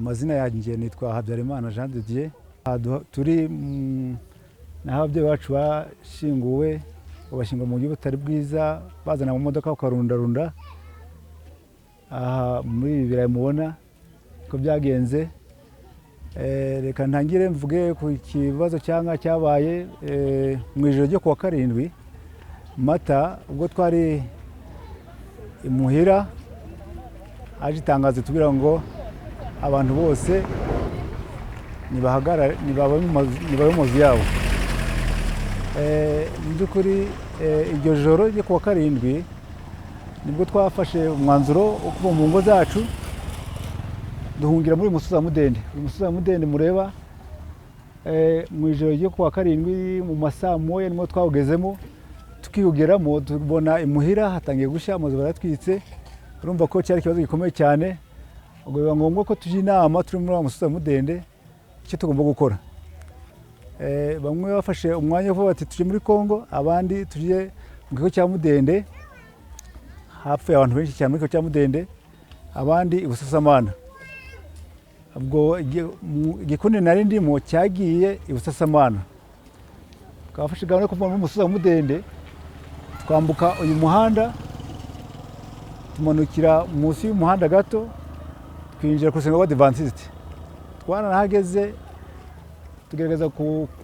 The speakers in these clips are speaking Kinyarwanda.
Amazina yanjye nitwa Habyarimana Jean de Dieu. Aha turi naho ababyeyi bacu bashyinguwe, babashyingura mu buryo butari bwiza, bazana mu modoka bakarundarunda. Aha muri ibi birayi mubona ko byagenze. Reka ntangire mvuge ku kibazo cyangwa cyabaye mu ijoro ryo kuwa 7 Mata, ubwo twari imuhira, haje itangazo tubwira ngo abantu bose nibahagarare, nibabe mu mazu yabo. Mu by'ukuri iryo joro ryo kuwa 7 nibwo twafashe umwanzuro wo kuva mu ngo zacu, duhungira muri uyu musozi wa Mudende. Uyu musozi wa Mudende mureba, mu ijoro ryo kuwa 7 mu masaa moya nibwo twawugezemo. Tukiwugeramo tubona imuhira hatangiye gushya, amazu baratwitse. Urumva ko cyari ikibazo gikomeye cyane. Ubwo biba ngombwa ko tujya inama turi muri wa musozi wa Mudende icyo tugomba gukora. Bamwe bafashe umwanya wo kuvuga bati tujye muri Kongo, abandi tujye mu kigo cya Mudende. Hapfuye abantu benshi cyane muri kigo cya Mudende, abandi i Busasamana. Ubwo igikundi nari ndimo cyagiye i Busasamana. Twafashe gahunda yo kuva muri musozi wa Mudende, twambuka uyu muhanda, tumanukira munsi y'umuhanda gato, twinjira ku rusengero rw'Abadivantisite. Twaranahageze, tugerageza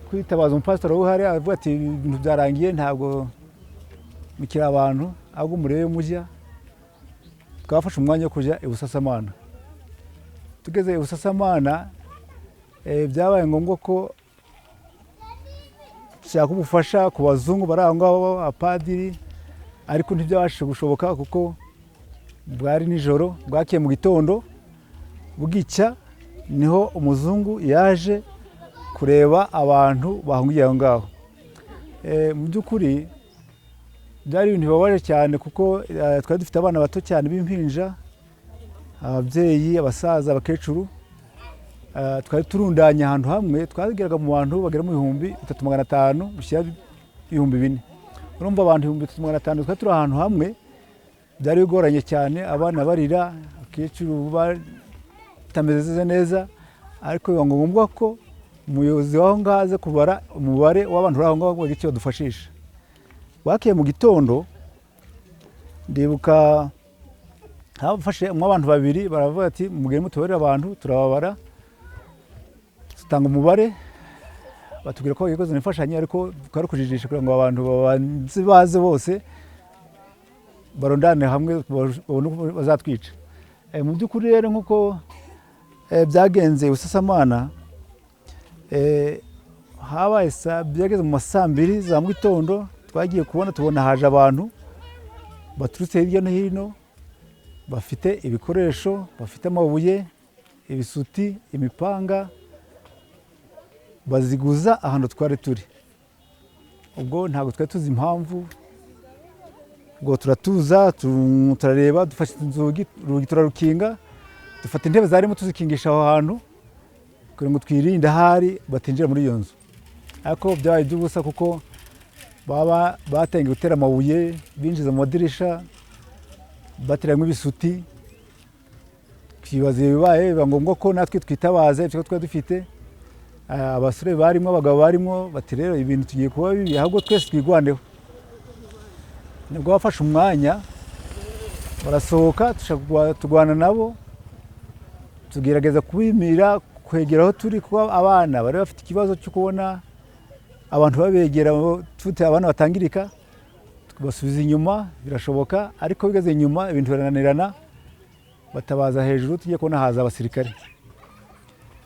kwitabaza umupasitori uhari, aravuga ati ibintu byarangiye, ntabwo mukiri abantu, ahubwo murebe mujya. Twafashe umwanya wo kujya i Busasamana. Tugeze i Busasamana, byabaye ngombwa ko dushaka ubufasha ku bazungu bari aho ngaho, abapadiri, ariko ntibyabashije gushoboka kuko bwari nijoro, bwakeye mu gitondo bwicya niho umuzungu yaje kureba abantu bahungiye aho ngaho. Mu by'ukuri byari ibintu bibabaje cyane kuko twari dufite abana bato cyane b'impinja, ababyeyi, abasaza, abakecuru. Twari turundanye ahantu hamwe, twageraga mu bantu bagera mu 3500 gushyira 4000. Urumva abantu 3500 twari turi ahantu hamwe, byari bigoranye cyane, abana barira, abakecuru batameze neza, ariko biba ngombwa ko umuyobozi w'aho ngaho aze kubara umubare w'abantu bari aho ngaho ngo bagire icyo badufashisha. Bwakeye mu gitondo, ndibuka hafashe abantu babiri baravuga ati mugende mutubarire abantu, turababara, dutanga umubare, batubwira ko bagiye kuzana imfashanyo, ariko twari kujijisha kugira ngo abantu babanze baze bose barundane hamwe babone uko bazatwica. Mu by'ukuri rero nk'uko byagenze i Busasamana, habaye byageze mu ma saa 2 za mu gitondo, twagiye kubona tubona haje abantu baturutse hirya no hino, bafite ibikoresho, bafite amabuye, ibisuti, imipanga, baziguza ahantu twari turi. Ubwo ntabwo twari tuzi impamvu, ubwo turatuza, turareba, dufashe inzugi, urugi turarukinga, dufata intebe zarimo tuzikingisha aho hantu kugira ngo twirinde ahari batinjira muri iyo nzu. Ariko byabaye iby'ubusa kuko baba batangiye gutera amabuye, binjiza mu madirisha, bateramo ibisuti. Twibaza ibibaye, biba ngombwa ko natwe twitabaza ibyo twari dufite. Abasore barimo, abagabo barimo, bati rero ibintu tugiye kuba bibi, ahubwo twese twigwaneho. Nibwo bafashe umwanya barasohoka, turwana nabo, tugerageza kubimira kwegera aho turi, kuko abana bari bafite ikibazo cyo kubona abantu babegera, tute abana batangirika, tubasubiza inyuma birashoboka, ariko bigeze inyuma ibintu birananirana, batabaza hejuru, tugiye kubona haza abasirikare.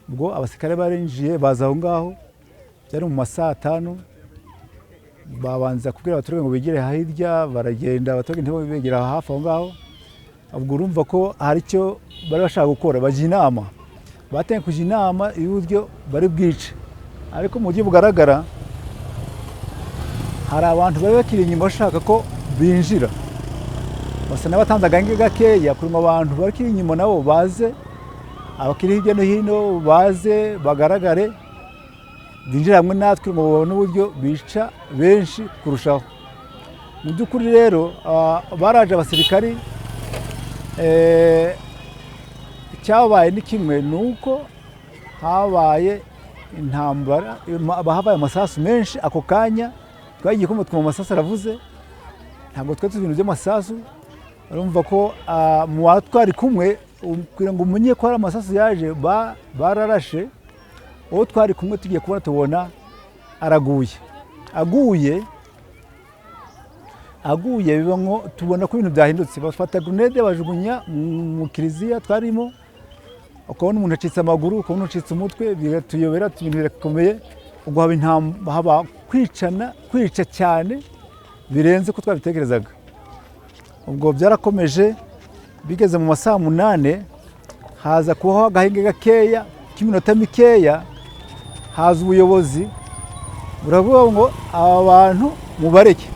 Ubwo abasirikare barinjiye baza aho ngaho, byari mu ma saa 5, babanza kubwira abaturage ngo bigire hirya, baragenda abaturage ntibegera hafi aho ngaho. Ubwo urumva ko hari icyo bari bashaka gukora, bajya inama, batangiye kujya inama y'uburyo bari bwice, ariko mu buryo bugaragara hari abantu bari bakiri inyuma bashaka ko binjira, basa n'abatanze agange gakeya kugira ngo abantu bakiri inyuma nabo baze, abakiri hirya no hino baze bagaragare, binjire hamwe natwe ngo babone uburyo bica benshi kurushaho. Mu by'ukuri rero baraje abasirikari, Icyabaye ni kimwe, ni uko habaye intambara, habaye amasasu menshi ako kanya. Twagiye kumva twumva amasasu aravuze, ntabwo twari tuzi ibintu by'amasasu. Urumva ko mu ba twari kumwe, kugira ngo umenye ko hari amasasu yaje, bararashe uwo twari kumwe. Tugiye kubona tubona araguye. Aguye biba nko tubona ko ibintu byahindutse. Bafata grenade bajugunya mu kiliziya twarimo, ukabona umuntu acitse amaguru, ukabona ucitse umutwe, biratuyobera, ibintu birakomeye. Ubwo haba kwicana, kwica cyane birenze uko twabitekerezaga. Ubwo byarakomeje, bigeze mu masaha 8 haza kubaho agahinga gakeya k'iminota mikeya. Haza ubuyobozi buravuga ngo aba bantu mubareke,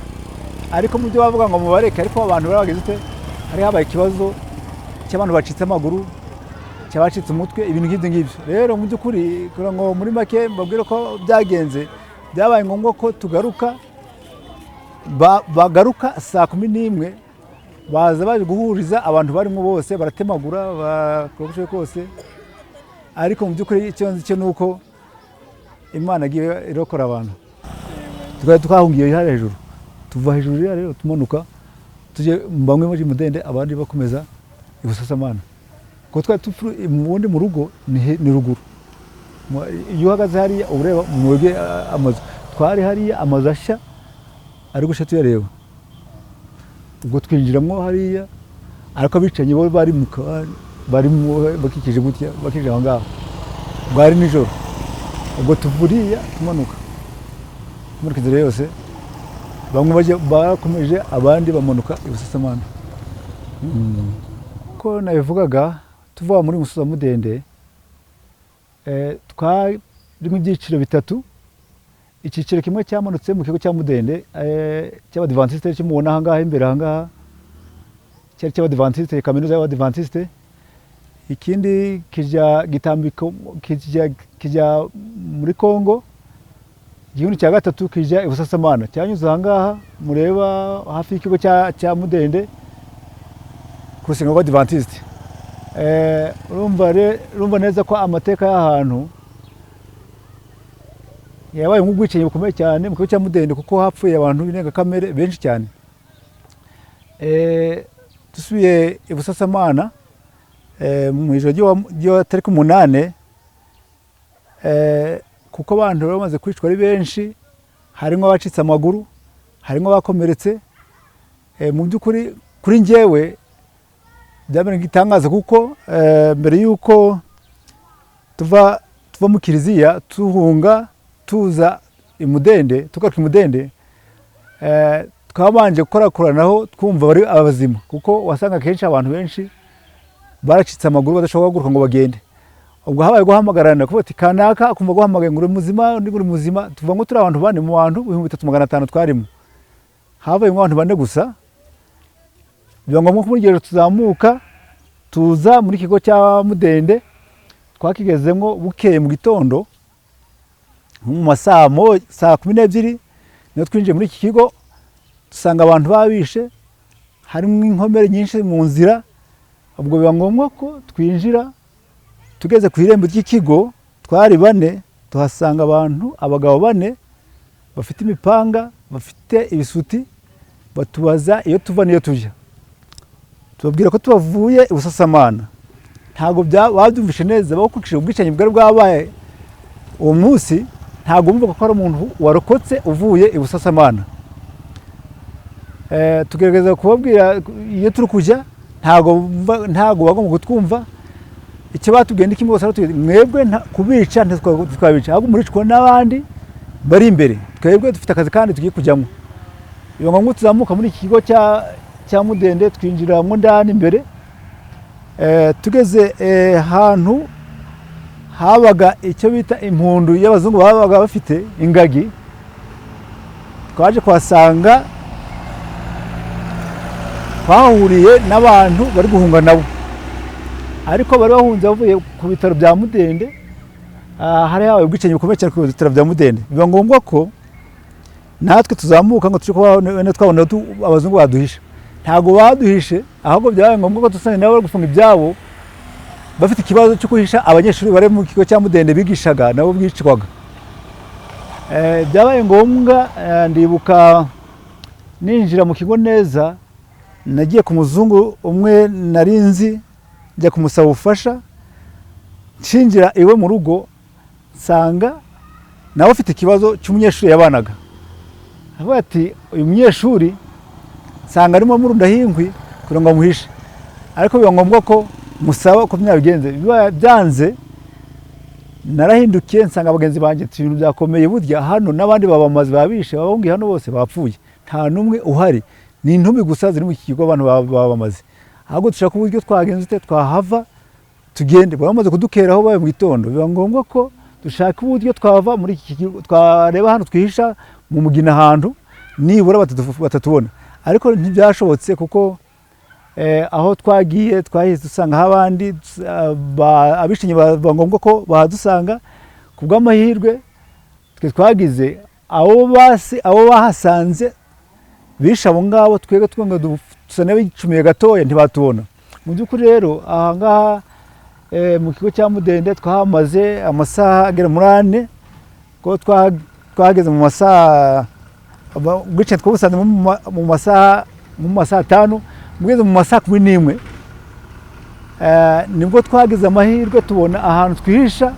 ariko mu byo bavuga ngo mubareke, ariko abantu bari bageze ute, hari habaye ikibazo cy'abantu bacitse amaguru, cy'abacitse umutwe, ibintu nk'ibyo ngibyo. Rero mu by'ukuri, kugira ngo muri make mbabwire ko byagenze, byabaye ngombwa ko tugaruka. Bagaruka saa 11, baza baje guhuriza abantu barimo bose, baratemagura, bakora uko kose. Ariko mu by'ukuri icyo nzi cyo ni uko Imana igiye irokora abantu. Twari twahungiye hariya hejuru, tuva hejuru hariya rero tumanuka tujye bamwe muri Mudende, abandi bakomeza i Busasamana, kuko twari ubundi mu rugo ni ruguru. Iyo uhagaze hariya uba ureba mwebwe amazu twari hariya, amazu ashya ari gushya tuyareba. Ubwo twinjiramo hariya, ariko abicanyi bo bari mu barimo bakikije gutya, bakikije aho ngaho. Bwari nijoro. Ubwo tuvuriya tumanuka, tumanuka inzira yose, bamwe bajya bakomeje, abandi bamanuka i Busasamana. Ko nabivugaga, tuva muri musozi wa Mudende, twarimo ibyiciro bitatu. Icyiciro kimwe cyamanutse mu kigo cya Mudende cy'Abadivantisite, cyo mubona aha ngaha imbere aha ngaha, cyari cy'Abadivantisite, kaminuza y'Abadivantisite. Ikindi kijya gitambika kijya muri Kongo. Igihumbi cya gatatu kijya i Busasamana, cyanyuze aha ngaha mureba hafi y'ikigo cya Mudende ku rusengero rw'Abadivantisite. Urumva neza ko amateka y'ahantu yabaye nk'ubwicanyi bukomeye cyane mu kigo cya Mudende, kuko hapfuye abantu b'indengakamere benshi cyane. Dusubiye i Busasamana, mu ijoro ry'iwa tariki 8, kuko abantu bari bamaze kwicwa ari benshi, harimo abacitse amaguru, harimo abakomeretse. Mu by'ukuri kuri njyewe byabaye igitangaza, kuko mbere y'uko tuva mu kiliziya tuhunga tuza i Mudende, tugaruka i Mudende, twabanje gukorakoranaho twumva bari abazima, kuko wasanga kenshi abantu benshi baracitse amaguru badashobora guhaguruka ngo bagende. Ubwo habaye guhamagarana, kuvuga ati kanaka akumva guhamagaye ngo uri muzima, undi ngo uri muzima. Tuvuga ngo turi abantu bane mu bantu 3500 twarimo, havuyemo abantu bane gusa. Biba ngombwa ko muri iryo joro tuzamuka tuza muri kigo cya Mudende. Twakigezemo bukeye mu gitondo nko mu masaa saa 12 niho twinjiye muri iki kigo, dusanga abantu babishe, harimo inkomere nyinshi mu nzira. Ubwo biba ngombwa ko twinjira. Tugeze ku irembo ry'ikigo twari bane, tuhasanga abantu, abagabo bane bafite imipanga, bafite ibisuti, batubaza iyo tuva n'iyo tujya. Tubabwira ko tubavuye i Busasamana. Ntabwo babyumvishe neza, bakurikije ubwicanyi bwari bwabaye uwo munsi, ntabwo bumvaga ko ari umuntu warokotse uvuye i Busasamana. Tugerageza kubabwira iyo turi kujya, ntabwo bagomba kutwumva. Icyo batubwiye ni kimwe gusa, batubwiye, mwebwe kubica ntitwabica, ahubwo muricwa n'abandi bari imbere, twebwe dufite akazi kandi tugiye kujyamo. Biba ngombwa tuzamuka muri iki kigo cya Mudende, twinjiramo ndani imbere. Tugeze ahantu habaga icyo bita impundu y'abazungu babaga bafite ingagi, twaje kuhasanga twahuriye n'abantu bari guhunga nabo, ariko bari bahunze bavuye ku bitaro bya Mudende. Hari habaye ubwicanyi bukomeye cyane ku bitaro bya Mudende. Biba ngombwa ko natwe tuzamuka ngo tujye kuba wenda twabona abazungu baduhisha. Ntabwo baduhishe, ahubwo byabaye ngombwa ko dusanga nabo bari gufunga ibyabo. Bafite ikibazo cyo guhisha abanyeshuri bari mu kigo cya Mudende bigishaga, nabo bicwaga. Byabaye ngombwa, ndibuka ninjira mu kigo neza, nagiye ku muzungu umwe nari nzi, njya kumusaba ubufasha. Nshinjira iwe mu rugo, nsanga nawe afite ikibazo cy'umunyeshuri yabanaga. Avuga ati uyu munyeshuri nsanga arimo murundaho inkwi kugira ngo amuhishe, ariko biba ngombwa ko musaba uko byabigenze. Biba byanze, narahindukiye nsanga bagenzi banjye, ati ibintu byakomeye burya hano n'abandi babamaze babishe, babahungiye hano bose bapfuye, nta n'umwe uhari, ni intumbi gusa ziri mu iki kigo, abantu babamaze. Ahubwo dushaka uburyo twagenza ute twahava tugende. Bamaze kudukeraho baye mu gitondo, biba ngombwa ko dushaka uburyo twava muri iki kigo, twareba hano twihisha mu mugina ahantu nibura batatubona. Ariko ntibyashobotse kuko aho twagiye twahise dusanga abandi abishinyi, biba ngombwa ko bahadusanga. Ku bw'amahirwe twe twagize, abo basi abo bahasanze bishe abo ngabo, twebwe twonga dusa n'abicumiye gatoya, ntibatubona. Mu by'ukuri rero aha ngaha mu kigo cya Mudende twahamaze amasaha agera muri 4, kuko twahageze mu masaha, ubwicanyi twabusanze mu masaha 5, bugeze mu masaha 11 nibwo twagize amahirwe tubona ahantu twihisha,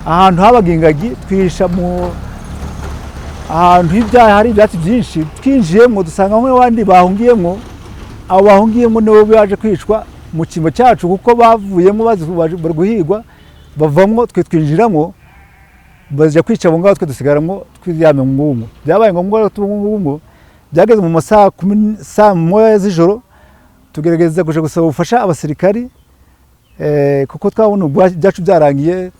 ahantu habaga ingagi, twihisha mu ahantu h'ibyaha hari ibyatsi byinshi. Twinjiyemo dusanga bamwe abandi bahungiyemo. Abo bahungiyemo nibo baje kwicwa mu cyimbo cyacu, kuko bavuyemo bazi bari guhigwa, bavamo, twe twinjiramo, bajya kwica abo ngabo, twe dusigaramo twiryamye mu ngumu. Byabaye ngombwa rero tuba mu ngumu. Byageze mu masaha 10, saa 1 z'ijoro, tugerageza kuja gusaba ubufasha abasirikari, kuko twabona ibyacu byarangiye.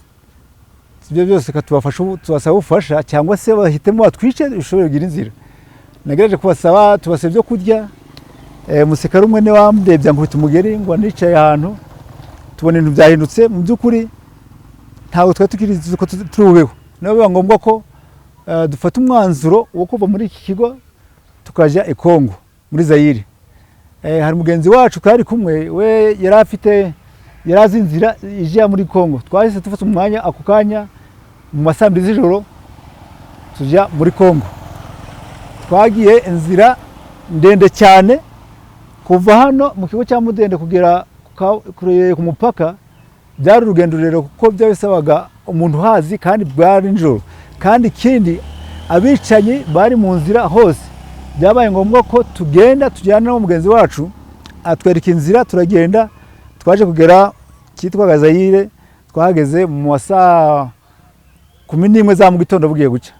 Ibyo byose tubafasha, tubasaba ubufasha cyangwa se bahitemo batwice bishobore kugira inzira. Nagerageje kubasaba, tubasaba ibyo kurya. Umusirikare umwe niwe wamdebye ankubita umugeri ngo nicaye ahantu tubona ibintu byahindutse. Mu by'ukuri ntabwo twari tukiri ko turi bubeho. Niyo biba ngombwa ko dufata umwanzuro wo kuva muri iki kigo tukajya i Kongo muri Zayire. Hari mugenzi wacu twari kumwe, we yari afite, yari azi inzira ijya muri Kongo. Twahise dufata umwanya ako kanya mu ma saa 2 z'ijoro tujya muri Kongo. Twagiye inzira ndende cyane kuva hano mu kigo cya Mudende kugera ku mupaka. Byari urugendo rurerure kuko byasabaga umuntu uhazi, kandi bwari nijoro, kandi ikindi abicanyi bari mu nzira hose. Byabaye ngombwa ko tugenda tujyana na mugenzi wacu, atwereka inzira, turagenda. Twaje kugera cyitwaga Zayire, twahageze mu masaa 11 za mu gitondo bugiye gucya.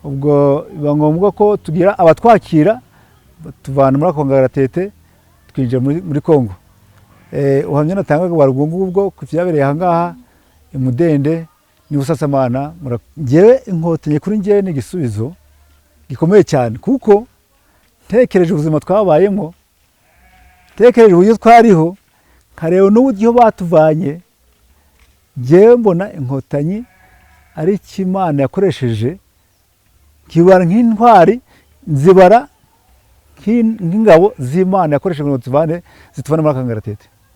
Ubwo biba ngombwa ko tugira abatwakira, tuvana muri ako kangaratete, twinjira muri Kongo. Ubuhamya natangaga bwari ubwo ngubwo ku byabereye aha ngaha i Mudende ni Busasamana. Njyewe Inkotanyi kuri njyewe ni igisubizo gikomeye cyane, kuko ntekereje ubuzima twabayemo, ntekereje uburyo twariho, nkareba n'uburyo batuvanye, njyewe mbona Inkotanyi ari icyo Imana yakoresheje, nkibara nk'intwari, nzibara nk'ingabo z'Imana yakoresheje ngo zituvane muri aka kangaratete.